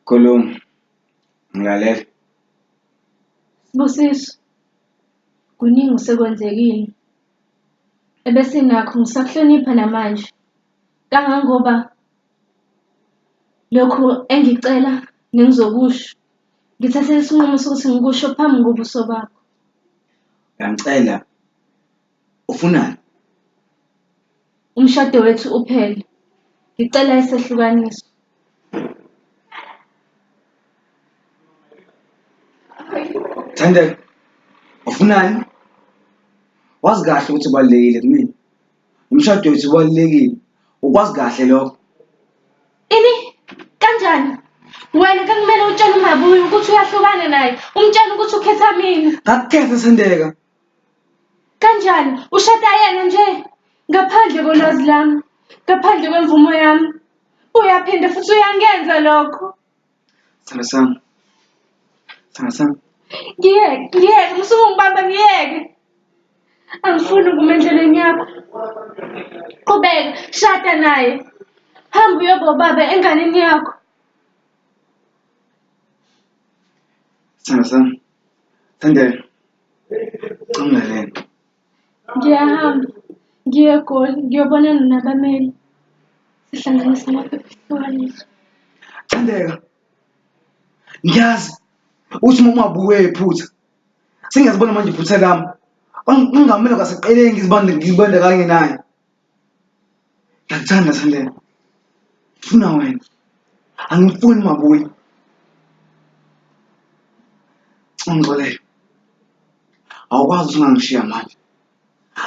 Khuluma. Ngilalela. Sibusiso, kuningi osekwenzekile. Ebesinakho ngisakuhlonipha namanje. Kangangoba lokhu engicela nengizokusho, ngithathe isinqumo sokuthi ngikusho phambi kobuso bakho. Uyangicela. Ufunani? Umshado wethu uphele. Ngicela isehlukaniso. Thandeka, ufunani? Wazi kahle ukuthi ubalulekile kumina. Umshado wethu ubalulekile. Ukwazi kahle lokho. Ini? Kanjani? Wena kakumele utshele uMabuyi ukuthi uyahlukana naye. Umtshele ukuthi ukhetha mina. Ngakukhetha Thandeka. Kanjani? Ushada yena nje ngaphandle kolwazi lami, ngaphandle kwemvumo yami. Uyaphinda futhi uyangenza lokho. Sithando sami. Sithando sami. Ngiyeke, ngiyeke, musuke ungibamba ngiyeke. Angifuni ukuma endleleni yakho. Qhubeka, shada naye. Hamba uyoba ubaba enganeni yakho. Sithando sami. Thandeka. Ungilalele. Ngiyahamba ngiye eGoli ngiyobonana nabameli. Sihlanganise amaphepha esihlukaniso. Thandeka. Ngiyazi ukuthi uma ungabuke iphutha. Sengiyazibona manje iphutha lami. Ungamele kwaseqeleni ngizibande ngibandakanye naye. Ngiyakuthanda Thandeka. Ngifuna wena. Angifuni mabuyi. Ungixolele. Awukwazi ukuthi ungangishiya manje.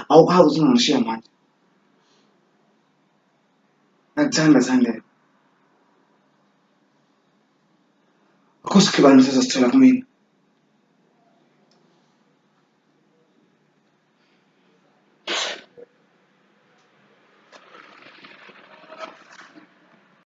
Awukwazi ukuthi ungangishiya manje. Ngiyakuthanda Thandeka. Akho sihlukaniso esizosithola kumina.